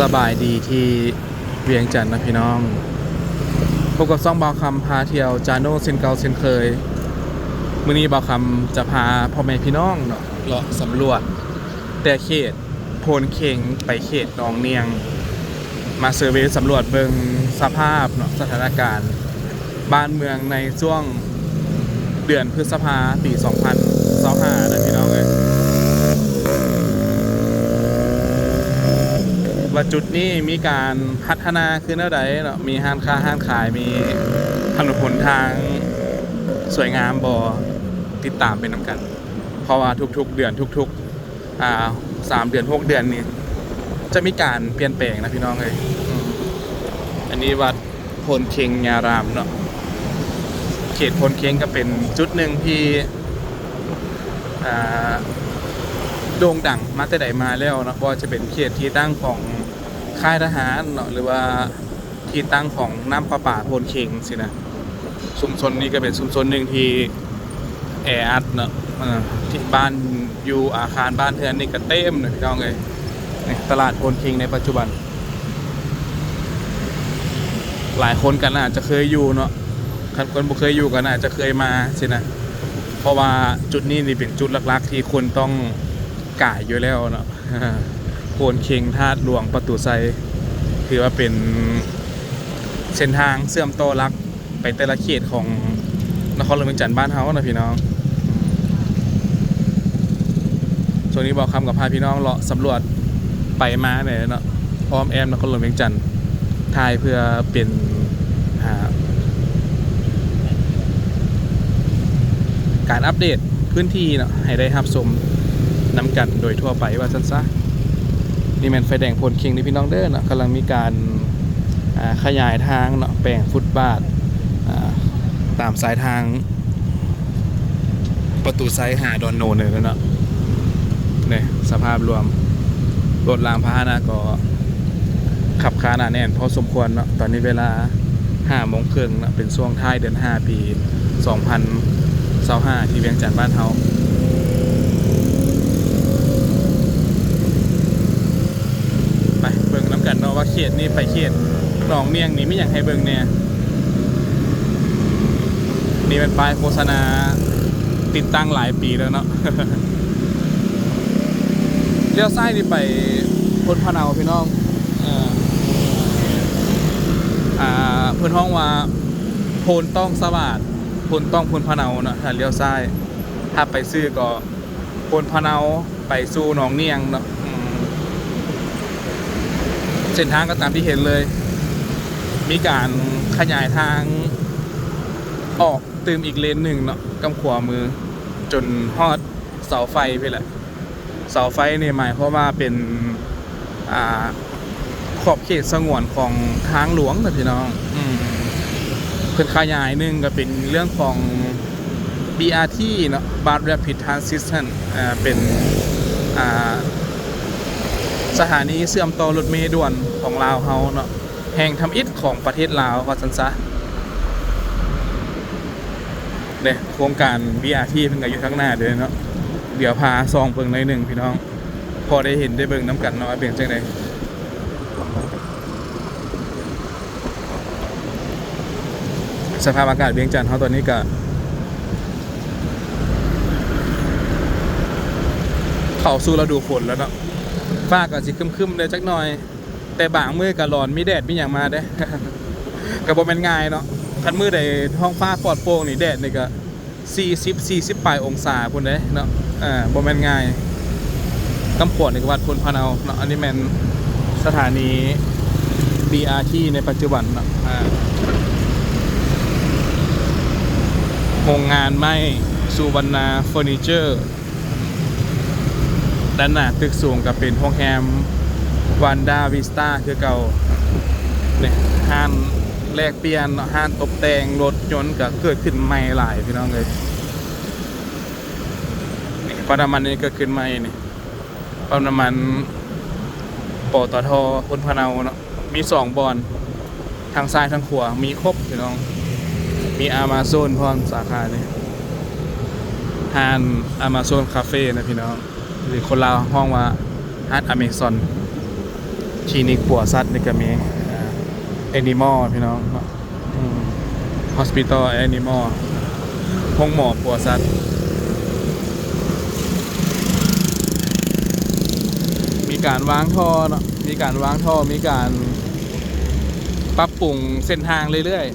ສະບາຍດີທີ່ວຽງຈັນນະພີ່ນ້ອງ, ພົບກັບຊ່ອງບ່າວຄຳພາທ່ຽວຈາໂນເຊັ່ນເກົ່າເຊັ່ນເຄີຍ. ມື້ນີ້ບ່າວຄຳຈະພາພໍ່ແມ່ພີ່ນ້ອງເນາະ ເລາະສຳຫຼວດແຕ່ເຂດໂພນເຄັງໄປເຂດໜອງໜ່ຽງ ມາເຊີເວສຳຫຼວດເບິ່ງສະພາບເນາະ ສະຖານະການ ບ້ານເມືອງໃນຊ່ວງເດືອນພຶດສະພາປີສອງພັນຊາວຫ້ານະພີ່ນ້ອງເອີຍ, ວ່າຈຸດນີ້ມີການພັດທະນາຄືແນວໃດເນາະ, ມີຮ້ານຄ້າຮ້ານຂາຍ, ມີຖະໜົນຫົນທາງສວຍງາມບໍ່, ຕິດຕາມໄປນຳກັນ. ເພາະວ່າທຸກໆເດືອນ ທຸກໆ ອ່າ ສາມເດືອນ ຫົກເດືອນນີ້ ຈະມີການປ່ຽນແປງນະພີ່ນ້ອງເອີຍ. ອືມ ອັນນີ້ວັດໂພນເຄັງຍາລາມເນາະ, ເຂດໂພນເຄັງກໍເປັນຈຸດໜຶ່ງທີ່ ອ່າ ໂດ່ງດັງມາແຕ່ໃດມາແລ້ວເນາະ, ບໍ່ວ່າຈະເປັນເຂດທີ່ຕັ້ງຂອງຄ້າຍທະຫານເນາະ ຫຼືວ່າ ທີ່ຕັ້ງຂອງນ້ຳປະປາໂພນເຄັງຊີ້ນະ. ຊຸມຊົນນີ້ກໍເປັນຊຸມຊົນໜຶ່ງທີ່ແອອັດເນາະ, ເອີ ທີ່ບ້ານຢູ່ອາຄານບ້ານເຮືອນນີ້ກໍເຕັມເລີຍພີ່ນ້ອງເອີຍ. ນີ້ຕະຫຼາດໂພນເຄັງໃນປັດຈຸບັນ ຫຼາຍຄົນກໍໜ້າຈະເຄີຍຢູ່ເນາະ, ຄັນຄົນບໍ່ເຄີຍຢູ່ກໍໜ້າຈະເຄີຍມາຊີ້ນະ, ເພາະວ່າຈຸດນີ້ນີ້ເປັນຈຸດຫຼັກໆທີ່ຄົນຕ້ອງກາຍຢູ່ແລ້ວເນາະ. ໂພນເຄັງ ທາດຫຼວງ ປະຕູໄຊ ຖືວ່າເປັນເສັ້ນທາງເຊື່ອມຕໍ່ຫຼັກໄປແຕ່ລະເຂດຂອງນະຄອນຫຼວງວຽງຈັນບ້ານເຮົານະພີ່ນ້ອງ. ຊ່ວງນີ້ບ່າວຄຳກໍພາພີ່ນ້ອງເລາະສຳຫຼວດໄປມາແດ່ເນາະ, ອ້ອມແອ້ມນະຄອນຫຼວງວຽງຈັນ ຖ່າຍເພື່ອເປັນ ອ່າ ການອັບເດດພື້ນທີ່ເນາະ ໃຫ້ໄດ້ຮັບຊົມນຳກັນໂດຍທົ່ວໄປວ່າຊັ້ນຊະ. ນີ້ແມ່ນໄຟແດງໂພນເຄັງເດີພີ່ນ້ອງເດີເນາະ, ກຳລັງມີການ ອ່າ ຂະຫຍາຍທາງເນາະ, ແປງຟຸດບາດ ອ່າ ຕາມສາຍທາງປະຕູໄຊຫາດອນໂນນເດີເນາະ. ນີ້ສະພາບລວມ ລົດລາງພາຫະນະກໍຂັບຄາໜາແໜ້ນພໍສົມຄວນເນາະ. ຕອນນີ້ເວລາຫ້າໂມງເຄິ່ງເນາະ, ເປັນຊ່ວງທ້າຍເດືອນຫ້າ ປີສອງພັນຊາວຫ້າ ທີ່ວຽງຈັນບ້ານເຮົາ. ໄປເບິ່ງນຳກັນເນາະວ່າເຂດນີ້ໄປເຂດໜອງໜ່ຽງນີ້ມີຫຍັງໃຫ້ເບິ່ງແດ່. ນີ້ແມ່ນປ້າຍໂຄສະນາ ຕິດຕັ້ງຫຼາຍປີແລ້ວເນາະ. ລ້ຽວຊ້າຍນີ້ໄປໂພນພະເນົາພີ່ນ້ອງ, ເອີ ອ່າ ເພິ່ນຮ້ອງວ່າໂພນຕ້ອງສະຫວາດ ໂພນຕ້ອງໂພນພະເນົາເນາະ ຖ້າລ້ຽວຊ້າຍ. ຖ້າໄປຊື່ກໍໂພນພະເນົາໄປສູ່ໜອງໜ່ຽງເນາະ. ອືມ ເສັ້ນທາງກໍຕາມທີ່ເຫັນເລີຍ, ມີການຂະຫຍາຍທາງອອກຕື່ມອີກເລນໜຶ່ງເນາະ ກຳຂວາມື ຈົນຮອດເສົາໄຟພຸ້ນແຫຼະ. ເສົາໄຟນີ້ໝາຍຄວາມວ່າເປັນ ອ່າ ຂອບເຂດສະຫງວນຂອງທາງຫຼວງນະພີ່ນ້ອງ. ອືມ ເພິ່ນຂະຫຍາຍໜຶ່ງກໍເປັນເລື່ອງຂອງ ບີ ອາ ທີ ເນາະ, Bus Rapid Transit ຫັ້ນ ເປັນ ອ່າ ສະຖານີເຊື່ອມຕໍ່ລົດເມດ່ວນຂອງລາວເຮົາເນາະ, ແຫ່ງທຳອິດຂອງປະເທດລາວວ່າຊັ້ນຊະ. ເດ້ ໂຄງການ ບີ ອາ ທີ ເພິ່ນກໍຢູ່ທາງໜ້າເດີເນາະ, ດຽວພາສ່ອງເບິ່ງໜ້ອຍໜຶ່ງພີ່ນ້ອງ, ພໍໄດ້ເຫັນໄດ້ເບິ່ງນຳກັນເນາະ ວ່າເປັນຈັ່ງໃດ. ສະພາບອາກາດວຽງຈັນເຮົາຕອນນີ້ກະເຂົ້າສູ່ລະດູຝົນແລ້ວເນາະ, ຟ້າກະຊິຄຶ້ມໆແດ່ຈັກໜ່ອຍ, ແຕ່ບາງມື້ກະຫຼອນມີແດດມີຫຍັງມາເດ້. ກະບໍ່ແມ່ນງ່າຍເນາະ, ຄັນມື້ໃດທ້ອງຟ້າປອດໂປ່ງນີ້ ແດດນີ້ກະ ສີ່ສິບ ສີ່ສິບປາຍອົງສາພຸ້ນເດ້ເນາະ. ເອີ ບໍ່ແມ່ນງ່າຍ. ກຳຂວານີ້ກະວັດໂພນພະເນົາເນາະ, ອັນນີ້ແມ່ນສະຖານີ ບີ ອາ ທີ ໃນປັດຈຸບັນເນາະ. ໂຮງງານໄມ້ສຸວັນນາເຟີນີເຈີ, ດ້ານໜ້າຕຶກສູງກະເປັນໂຮງແຮມວັນດາວິສຕາຄືເກົ່າ. ນີ້ ຮ້ານແລກປ່ຽນເນາະ, ຮ້ານຕົບແຕ່ງລົດຍົນກະເກີດຂຶ້ນໃໝ່ຫຼາຍພີ່ນ້ອງເອີຍ. ນີ້ ປ້ຳນ້ຳມັນນີ້ເກີດຂຶ້ນໃໝ່ນີ້, ປ້ຳນ້ຳມັນ ປຕທ ໂພນພະເນົາເນາະ, ມີສອງບ່ອນ ທາງຊ້າຍທາງຂວາມີຄົບພີ່ນ້ອງ. ມີອາມາໂຊນພ້ອມສາຂານີ້, ຮ້ານອາມາໂຊນຄາເຟນະພີ່ນ້ອງ. ຫຼືຄົນລາວຮ້ອງວ່າຮ້ານອາເມຊອນ. ຄລີນິກປົວສັດນີ້ກໍມີ ເອີ Animal ພີ່ນ້ອງເນາະ ອືມ Hospital Animal ໂຮງໝໍປົວສັດ ມີການວາງທໍ່ເນາະ ມີການວາງທໍ່ ມີການປັບປຸງເສັ້ນທາງເລື້ອຍ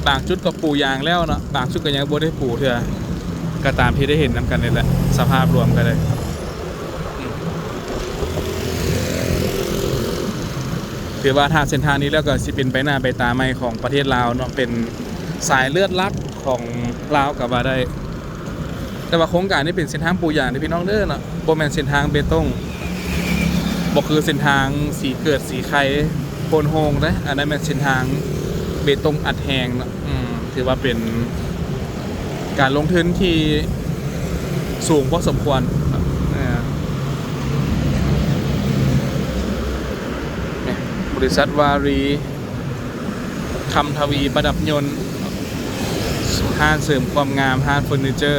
ໆ ບາງຈຸດກໍປູຢາງແລ້ວເນາະ ບາງຈຸດກໍຍັງບໍ່ໄດ້ປູເທື່ອ ກໍຕາມທີ່ໄດ້ເຫັນນຳກັນນີ້ແຫຼະ ສະພາບລວມກໍໄດ້ ຖືວ່າຖ້າເສັ້ນທາງນີ້ແລ້ວກໍຊິເປັນໃບໜ້າໃບຕາໃໝ່ຂອງປະເທດລາວເນາະ ເປັນສາຍເລືອດຫຼັກຂອງລາວກໍວ່າໄດ້ ແຕ່ວ່າໂຄງການນີ້ເປັນເສັ້ນທາງປູຢາງເດີພີ່ນ້ອງເດີເນາະ ບໍ່ແມ່ນເສັ້ນທາງເບຕົງ ບໍ່ຄືເສັ້ນທາງສີເກີດ ສີໄຄ ໂພນໂຮງເດ້ ອັນນັ້ນແມ່ນເສັ້ນທາງເບຕົງອັດແຮງເນາະ ອືມ ຖືວ່າເປັນການລົງທຶນທີ່ສູງພໍສົມຄວນເນາະ ເອີ ນີ້ ບໍລິສັດວາຣີ ຄຳທະວີປະດັບຍົນ ຮ້ານເສີມຄວາມງາມ ຮ້ານເຟີນີເຈີ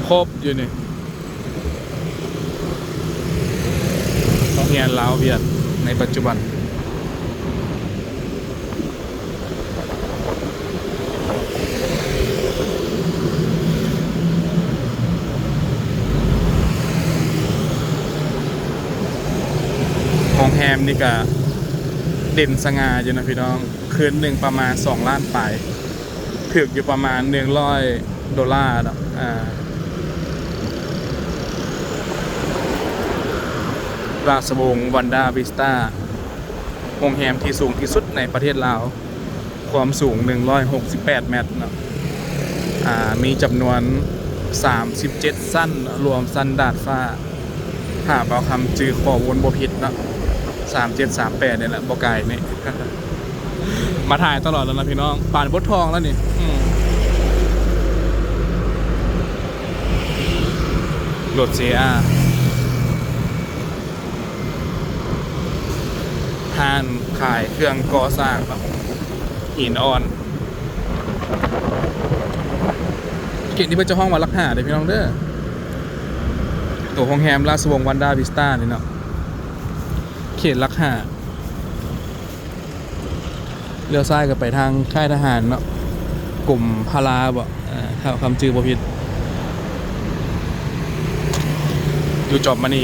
ຄົບຢູ່ນີ້ ໂຮງຮຽນລາວຫວຽດໃນປັດຈຸບັນ. ໂຮງແຮມນີ້ກະເດັ່ນສະຫງ່າຢູ່ນະພີ່ນ້ອງ ຄືນໜຶ່ງປະມານສອງລ້ານປາຍ ຖືກຢູ່ປະມານໜຶ່ງຮ້ອຍໂດລາເນາະ ອ່າ ລາຊະວົງວັນດາວິສຕາ ໂຮງແຮມທີ່ສູງທີ່ສຸດໃນປະເທດລາວ ຄວາມສູງໜຶ່ງຮ້ອຍຫົກສິບແປດແມັດເນາະ ອ່າ ມີຈຳນວນສາມສິບເຈັດຊັ້ນ ລວມຊັ້ນດາດຟ້າ ຖ້າບ່າວຄຳຈື່ຂໍ້ມູນບໍ່ຜິດເນາະ ສາມເຈັດ ສາມແປດນີ້ແຫຼະ ບໍ່ໄກນີ້ ມາຖ່າຍຕະຫຼອດແລ້ວນະພີ່ນ້ອງ ປານບົດທອງແລ້ວນີ້ ອືມ ລົດເຊອາ ຮ້ານຂາຍເຄື່ອງກໍ່ສ້າງເນາະ ຫີນອ່ອນ ເຂດນີ້ເພິ່ນຈະຮ້ອງວ່າຫຼັກຫ້າເດີພີ່ນ້ອງເດີ ໂຕໂຮງແຮມລາຊະວົງວັນດາວິສຕານີ້ເນາະ ເຂດຫຼັກຫ້າ ລ້ຽວຊ້າຍກໍໄປທາງຄ້າຍທະຫານເນາະ ກົມພະລາບໍ ເອີ ຖ້າຄຳຈື່ບໍ່ຜິດ ຢູ່ຈອມມະນີ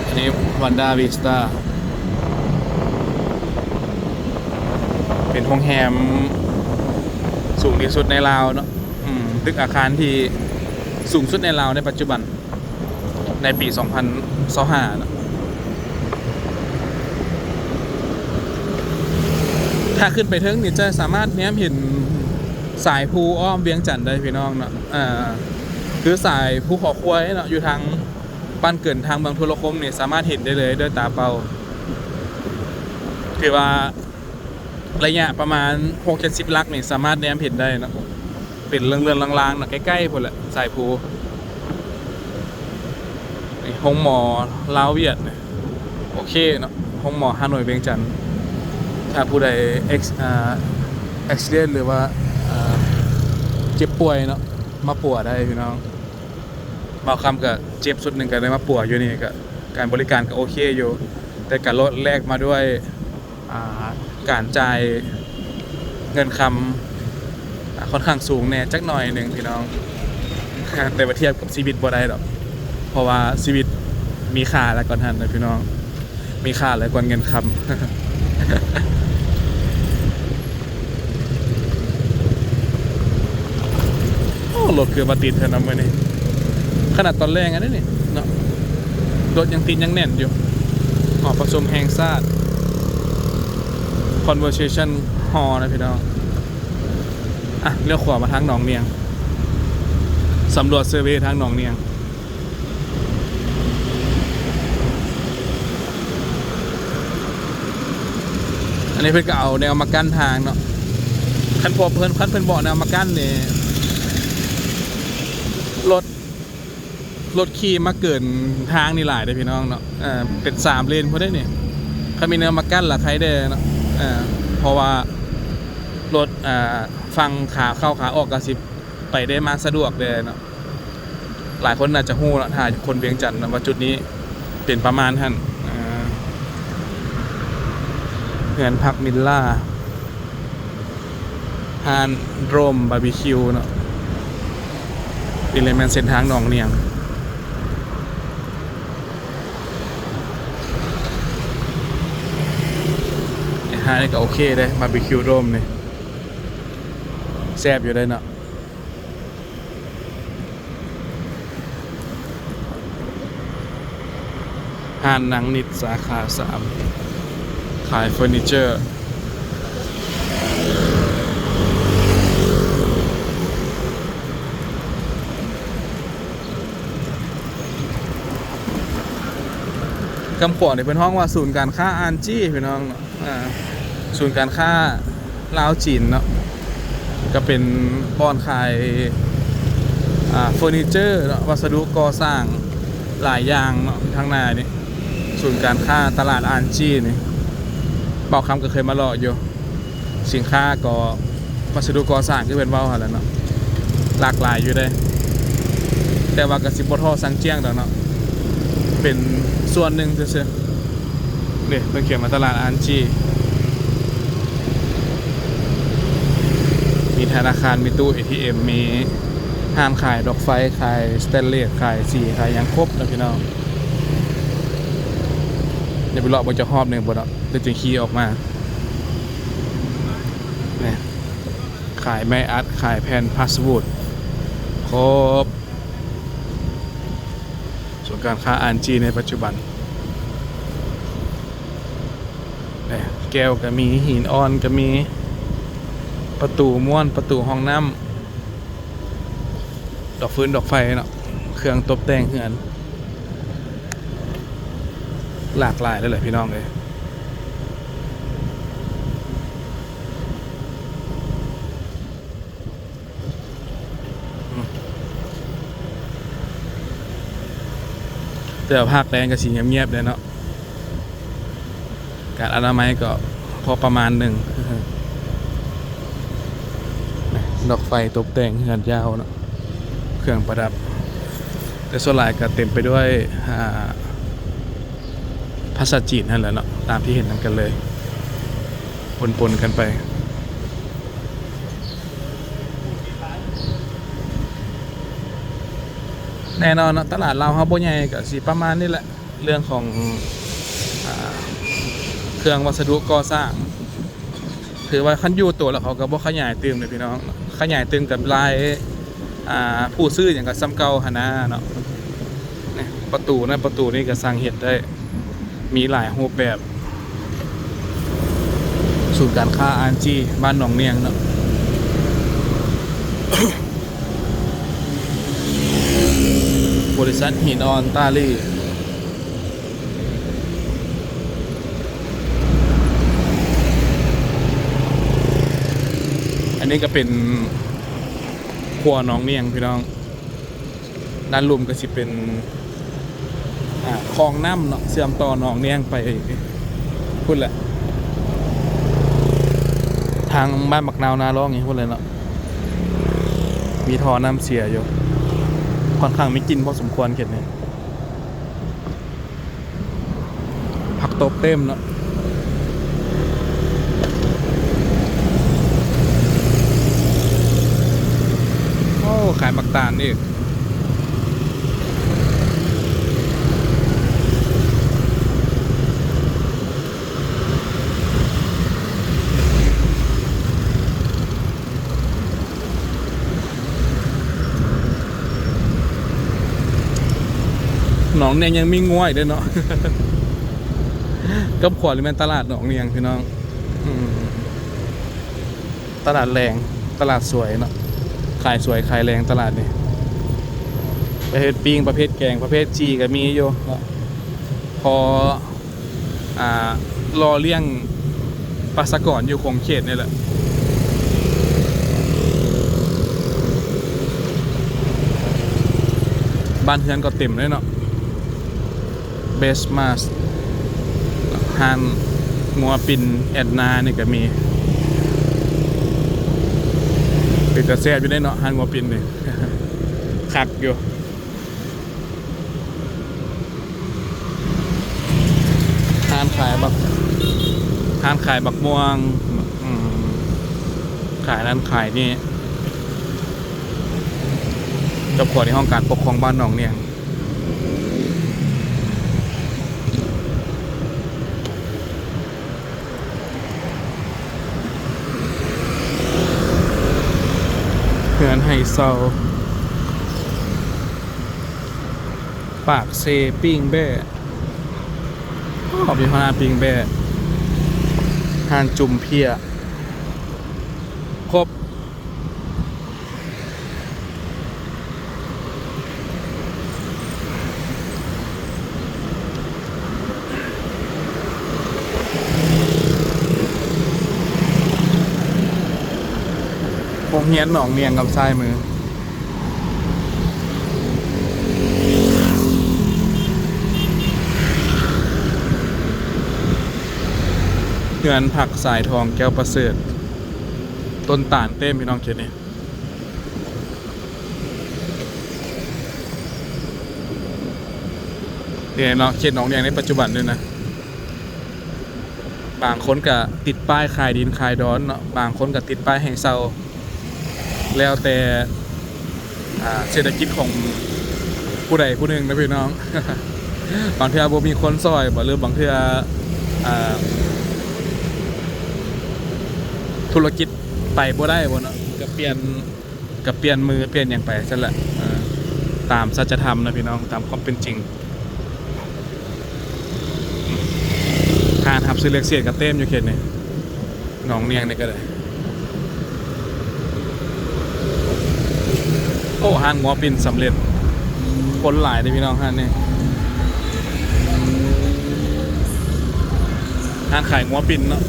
ອັນນີ້ວັນດາວິສຕາ ເປັນໂຮງແຮມສູງທີ່ສຸດໃນລາວເນາະ ອືມ ຕຶກອາຄານທີ່ສູງສຸດໃນລາວໃນປັດຈຸບັນ ໃນປີສອງພັນຊາວຫ້າເນາະ ຖ້າຂຶ້ນໄປເທິງນີ້ຈະສາມາດແນມເຫັນສາຍພູອ້ອມວຽງຈັນໄດ້ພີ່ນ້ອງເນາະ ເອີ ຄືສາຍພູເຂົາຄວາຍເນາະ ຢູ່ທາງບ້ານເກີນ ທາງເມືອງທຸລະຄົມນີ້ ສາມາດເຫັນໄດ້ເລີຍດ້ວຍຕາເປົ່າ ຖືວ່າໄລຍະປະມານຫົກເຈັດສິບຫຼັກນີ້ ສາມາດແນມເຫັນໄດ້ເນາະ. ເປັນເລື່ອງໆລາງໆເນາະ ໃກ້ໆພຸ້ນແຫຼະ ສາຍພູ. ນີ້ໂຮງໝໍລາວຫວຽດ ໂອເຄເນາະ ໂຮງໝໍຮ່າໂນ້ຍວຽງຈັນ. ຖ້າຜູ້ໃດເອັກ ອ່າ accident ຫຼືວ່າ ອ່າ ເຈັບປ່ວຍເນາະ ມາປົວໄດ້ພີ່ນ້ອງ. ບ່າວຄຳກະເຈັບຊຸດໜຶ່ງ ກະໄດ້ມາປົວຢູ່ນີ້ ກະການບໍລິການກະໂອເຄຢູ່ ແຕ່ກະລອດແລກມາດ້ວຍ ອ່າ ການຈ່າຍເງິນຄຳ ອ່າ ຂ້ອນຂ້າງສູງແດ່ຈັກໜ້ອຍໜຶ່ງພີ່ນ້ອງ ແຕ່ວ່າທຽບກັບຊີວິດບໍ່ໄດ້ດອກ ເພາະວ່າຊີວິດມີຄ່າຫຼາຍກວ່ານັ້ນນະພີ່ນ້ອງ ມີຄ່າຫຼາຍກວ່າເງິນຄຳ. ໂອ້ ລົດຄືວ່າຕິດແທ້ນະມື້ນີ້ ຂະໜາດຕອນແລງອັນນີ້ເນາະ ລົດຍັງຕິດຍັງແໜ້ນຢູ່. ຫໍປະຊຸມແຫ່ງຊາດ Convocation Hall ນະພີ່ນ້ອງ. ອ່ະ ລ້ຽວຂວາມາທາງໜອງນຽງ ສຳຫຼວດເຊີເວທາງໜອງນຽງ. ອັນນີ້ເພິ່ນກໍເອົາແນວມາກັ້ນທາງເນາະ ຄັນພວກເພິ່ນ ຄັນເພິ່ນບໍ່ເອົາແນວມາກັ້ນນີ້ ລົດ ລົດຂີ່ມາເກີນທາງນີ້ຫຼາຍເດ້ພີ່ນ້ອງເນາະ. ເອີ ເປັນສາມເລນພຸ້ນເດ້ນີ້ ຄັນມີແນວມາກັ້ນລະໄຄແດ່ເນາະ ເອີ ເພາະວ່າລົດ ອ່າ ຝັ່ງຂາເຂົ້າຂາອອກກໍຊິໄປໄດ້ມາສະດວກແດ່ເນາະ. ຫຼາຍຄົນໜ້າຈະຮູ້ເນາະ ຖ້າຄົນວຽງຈັນເນາະ ວ່າຈຸດນີ້ເປັນປະມານຫັ້ນ. ເອີ ເຮືອນພັກວິລລາ ຮ້ານໂດມບາບີຄິວເນາະ. ນີ້ແຫຼະແມ່ນເສັ້ນທາງໜອງນຽງ. ຮ້ານນີ້ກໍໂອເຄເດ້ ບາບີຄິວໂດມນີ້ ແຊບຢູ່ເດ້ເນາະ. ຮ້ານນາງນິດສາຂາສາມ ຂາຍເຟີນີເຈີ. ກຳຂວາງນີ້ເພິ່ນຮ້ອງວ່າສູນການຄ້າອານຈີ ພີ່ນ້ອງເນາະ. ອ່າ ສູນການຄ້າລາວຈີນເນາະ ກໍເປັນບ່ອນຂາຍ ອ່າ ເຟີນີເຈີເນາະ ວັດສະດຸກໍ່ສ້າງຫຼາຍຢ່າງເນາະ. ທາງໜ້ານີ້ ສູນການຄ້າຕະຫຼາດອານຈີນີ້ ເບົາຄຳກໍເຄີຍມາເລາະຢູ່. ສິນຄ້າກໍ ວັດສະດຸກໍ່ສ້າງຄືເພິ່ນເວົ້າຫັ້ນແຫຼະເນາະ ຫຼາກຫຼາຍຢູ່ເດ້ ແຕ່ວ່າກໍຊິບໍ່ທໍ່ສັງຈຽງດອກເນາະ ເປັນສ່ວນໜຶ່ງຊື່ໆ. ນີ້ເພິ່ນຂຽນວ່າຕະຫຼາດອານຈີ ມີທະນາຄານ ມີຕູ້ເອທີເອັມ ມີຮ້ານຂາຍດອກໄຟ ຂາຍສະແຕນເລດ ຂາຍສີ ຂາຍຫຍັງຄົບເນາະພີ່ນ້ອງ. ດຽວໄປເລາະເບິ່ງຈັກຮອບໜຶ່ງພຸ້ນເນາະ ດຽວຈຶ່ງຂີ່ອອກມາ. ນີ້ ຂາຍໄມ້ອັດ ຂາຍແຜ່ນພາສໂວດ ຄົບ. ສູນການຄ້າອານຈີໃນປັດຈຸບັນ ແກ້ວກໍມີ ຫີນອ່ອນກໍມີ ປະຕູມ້ວນ ປະຕູຫ້ອງນ້ຳ ດອກຟືນດອກໄຟເນາະ ເຄື່ອງຕົບແຕ່ງເຮືອນ ຫຼາກຫຼາຍເລີຍແຫຼະພີ່ນ້ອງເອີຍ. ແຕ່ວ່າພາກແລງກໍຊິງຽບໆແດ່ເນາະ ການອະນາໄມກໍພໍປະມານໜຶ່ງ. ດອກໄຟຕົບແຕ່ງເຮືອນຍາວເນາະ ເຄື່ອງປະດັບ ແຕ່ສ່ວນຫຼາຍກໍເຕັມໄປດ້ວຍ ອ່າ ພາສາຈີນຫັ້ນແຫຼະເນາະ ຕາມທີ່ເຫັນນຳກັນເລີຍ ປົນໆກັນໄປ. ແນ່ນອນເນາະ ຕະຫຼາດລາວເຮົາບໍ່ໃຫຍ່ ກໍຊິປະມານນີ້ແຫຼະ ເລື່ອງຂອງ ອ່າ ເຄື່ອງວັດສະດຸກໍ່ສ້າງ. ຖືວ່າຄັນຢູ່ໂຕແລ້ວ ເຂົາກໍບໍ່ຂະຫຍາຍຕື່ມເດ້ພີ່ນ້ອງ ຂະຫຍາຍຕື່ມກັບລາຍ ອ່າ ຜູ້ຊື້ຫຍັງກໍສ່ຳເກົ່າຫັ້ນນາເນາະ. ນີ້ປະຕູນັ້ນ ປະຕູນີ້ກໍສ້າງເຮັດໄດ້ ມີຫຼາຍຮູບແບບ. ສູນການຄ້າອານຈີ ບ້ານໜອງນຽງເນາະ ບໍລິສັດຫີນອ່ອນຕາລີ. ອັນນີ້ກໍເປັນຂົວໜອງນຽງພີ່ນ້ອງ ດ້ານລຸ່ມກໍຊິເປັນ ອ່າ ຄອງນ້ຳເນາະ ເຊື່ອມຕໍ່ໜອງນຽງໄປພຸ້ນແຫຼະ ທາງບ້ານບັກນາວນາລອງນີ້ພຸ້ນແຫຼະເນາະ ມີທໍ່ນ້ຳເສຍຢູ່ ຂ້ອນຂ້າງມີກິ່ນພໍສົມຄວນເຂດນີ້. ຜັກຕົບເຕັມເນາະ ໂອ້ ຂາຍໝາກຕານອີກ. ໜອງນຽງຍັງມີງົວອີກເດ້ເນາະ ກັບຂວານີ້ແມ່ນຕະຫຼາດໜອງນຽງພີ່ນ້ອງ. ອືມ ຕະຫຼາດແລງ ຕະຫຼາດສວຍເນາະ ຂາຍສວຍຂາຍແລງຕະຫຼາດນີ້ ປະເພດປີ້ງ ປະເພດແກງ ປະເພດຈີ່ກໍມີຢູ່ເນາະ ພໍ ອ່າ ຫຼໍ່ລ້ຽງປະຊາກອນຢູ່ຂົງເຂດນີ້ແຫຼະ. ບ້ານເຮືອນກໍເຕັມເລີຍເນາະ ເບສມາສ ຮ້ານງົວປິ່ນແອດນານີ້ກໍມີ ເປັນຕາແຊບຢູ່ເດ້ເນາະ ຮ້ານງົວປິ່ນນີ້ ຄັກຢູ່. ຮ້ານຂາຍບັກ ຮ້ານຂາຍບັກມ່ວງ ອືມ ຂາຍນັ້ນຂາຍນີ້ ເຈົ້າຂອງໃນຫ້ອງການປົກຄອງບ້ານໜອງນຽງ. ເຮືອນໃຫ້ເຊົ່າ ປາກເຊປີ້ງແບ້ ອໍ ມີຮ້ານປີ້ງແບ້ ຮ້ານຈຸ່ມເພຍ ຄົບ. ໂຮງຮຽນໜອງນຽງກັບຊ້າຍມື ເຮືອນພັກສາຍທອງແກ້ວປະເສີດ ຕົ້ນຕານເຕັມ ພີ່ນ້ອງ ເຂດນີ້. ນີ້ເນາະ ເຂດໜອງນຽງໃນປັດຈຸບັນນີ້ນະ ບາງຄົນກະຕິດປ້າຍຂາຍດິນຂາຍດອນເນາະ ບາງຄົນກະຕິດປ້າຍໃຫ້ເຊົ່າ ແລ້ວແຕ່ ອ່າ ເສດຖະກິດຂອງຜູ້ໃດຜູ້ໜຶ່ງນະພີ່ນ້ອງ. ບາງເທື່ອບໍ່ມີຄົນຊ່ອຍບໍ ຫຼືບາງເທື່ອ ອ່າ ທຸລະກິດໄປບໍ່ໄດ້ບໍເນາະ ກະປ່ຽນ ກະປ່ຽນມືປ່ຽນຫຍັງໄປຊັ້ນແຫຼະ ເອີ ຕາມສັດຈະທຳນະພີ່ນ້ອງ ຕາມຄວາມເປັນຈິງ. ຮ້ານຮັບຊື້ເລກເສດກະເຕັມຢູ່ເຂດນີ້ ໜອງນຽງນີ້ກະໄດ້. ໂອ້ ຮ້ານງົວປິ່ນສຳເລັດ ຄົນຫຼາຍເດ້ພີ່ນ້ອງ ຮ້ານນີ້ ຮ້ານຂາຍງົວປິ່ນເນາະ.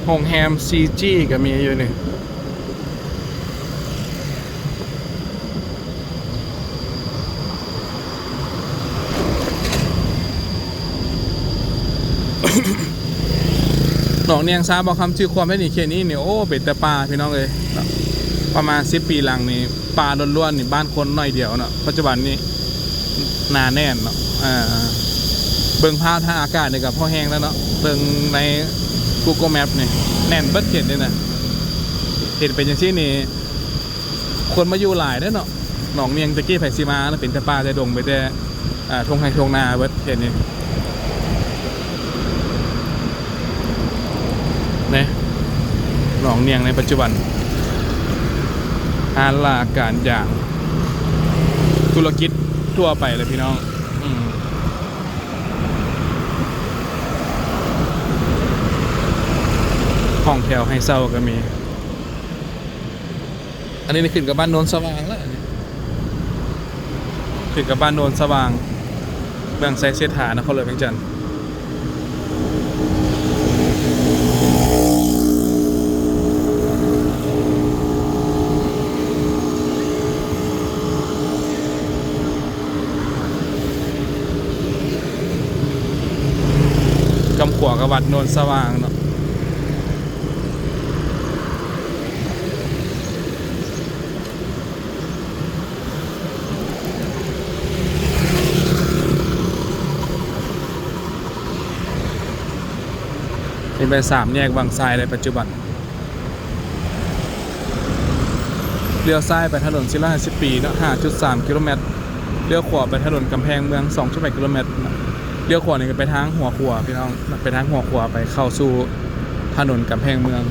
ໂຮງແຮມຊີຈີກະມີຢູ່ນີ້ ໜອງນຽງຊາບໍ່ຄຳ ຊື່ຄວາມໄດ້ນີ້ ເຂດນີ້ນີ້ ໂອ້ ເປັນແຕ່ປ່າພີ່ນ້ອງເອີຍ ປະມານສິບປີຫຼັງນີ້ ປ່າລ້ວນໆນີ້ ບ້ານຄົນໜ້ອຍດຽວເນາະ ປັດຈຸບັນນີ້ໜາແໜ້ນເນາະ. ເບິ່ງພາບທາງອາກາດນີ້ກະພໍແຮງແລ້ວເນາະ ເບິ່ງໃນກູໂກແມັບນີ້ ແໜ້ນເບິດເຂດນີ້ນະ ເຫັນເປັນຈັ່ງຊີ້ນີ້ ຄົນມາຢູ່ຫຼາຍເດ້ເນາະ ໜອງນຽງແຕ່ກີ້ໃຜຊິມາເນາະ ເປັນແຕ່ປ່າແຕ່ດົງ ໄປແຕ່ ອ່າ ທົ່ງໄຮ່ທົ່ງນາເບິດເຂດນີ້ ນີ້ ໜອງນຽງໃນປັດຈຸບັນ ຮ້ານລາການຢາງ ທຸລະກິດທົ່ວໄປເລີຍພີ່ນ້ອງ ອືມ ຫ້ອງແຖວໃຫ້ເຊົ່າກະມີ. ອັນນີ້ຂຶ້ນກັບບ້ານໂນນສະຫວ່າງແລ້ວ ຂຶ້ນກັບບ້ານໂນນສະຫວ່າງ ເມືອງໄຊເສດຖາ ນະຄອນຫຼວງວຽງຈັນ. ກຳຂວາກະວັດໂນນສະຫວ່າງເນາະ. ນີ້ແມ່ນສາມແຍກວັງຊາຍໃນປັດຈຸບັນ ລ້ຽວຊ້າຍໄປຖະໜົນສີ່ຮ້ອຍຫ້າສິບປີເນາະ ຫ້າຈຸດສາມກິໂລແມັດ ລ້ຽວຂວາໄປຖະໜົນກຳແພງເມືອງ ສອງຈຸດແປດກິໂລແມັດ ລ້ຽວຂວານີ້ກະໄປທາງຫົວຂົວພີ່ນ້ອງ ໄປທາງຫົວຂົວໄປເຂົ້າສູ່ຖະໜົນກຳແພງເມືອງ.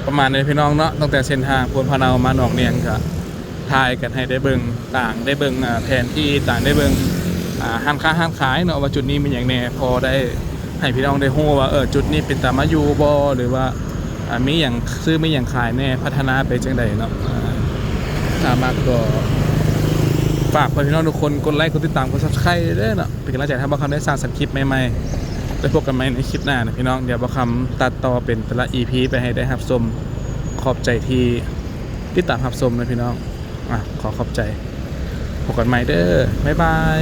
ປະມານນີ້ພີ່ນ້ອງເນາະ ຕັ້ງແຕ່ເສັ້ນທາງໂພນພະເນົາມາໜອງນຽງກະຖ່າຍກັນໃຫ້ໄດ້ເບິ່ງ ຕ່າງໄດ້ເບິ່ງ ອ່າ ແຜນທີ່ ຕ່າງໄດ້ເບິ່ງ ອ່າ ຮ້ານຄ້າຮ້ານຂາຍເນາະ ວ່າຈຸດນີ້ມີຫຍັງແດ່ ພໍໄດ້ໃຫ້ພີ່ນ້ອງໄດ້ຮູ້ວ່າ ເອີ ຈຸດນີ້ເປັນຕາມາຢູ່ບໍ່ ຫຼືວ່າ ອ່າ ມີຫຍັງຊື້ມີຫຍັງຂາຍແດ່ ພັດທະນາໄປຈັ່ງໃດເນາະ. ອ່າ ຖ້າມັກກໍຝາກເພື່ອນພີ່ນ້ອງທຸກຄົນກົດໄລ ກົດຕິດຕາມ ກົດ Subscribe ເດີເນາະ ເປັນກຳລັງໃຈໃຫ້ບ່າວຄຳໄດ້ສ້າງສັນຄລິບໃໝ່ໆ ໄດ້ພົບກັນໃໝ່ໃນຄລິບໜ້ານະພີ່ນ້ອງ. ດຽວບ່າວຄຳຕັດຕໍ່ເປັນແຕ່ລະ ອີພີ ໄປໃຫ້ໄດ້ຮັບຊົມ. ຂອບໃຈທີ່ຕິດຕາມຮັບຊົມນະພີ່ນ້ອງ. ອ່າ ຂໍຂອບໃຈ. ພົບກັນໃໝ່ເດີ. ບາຍບາຍ.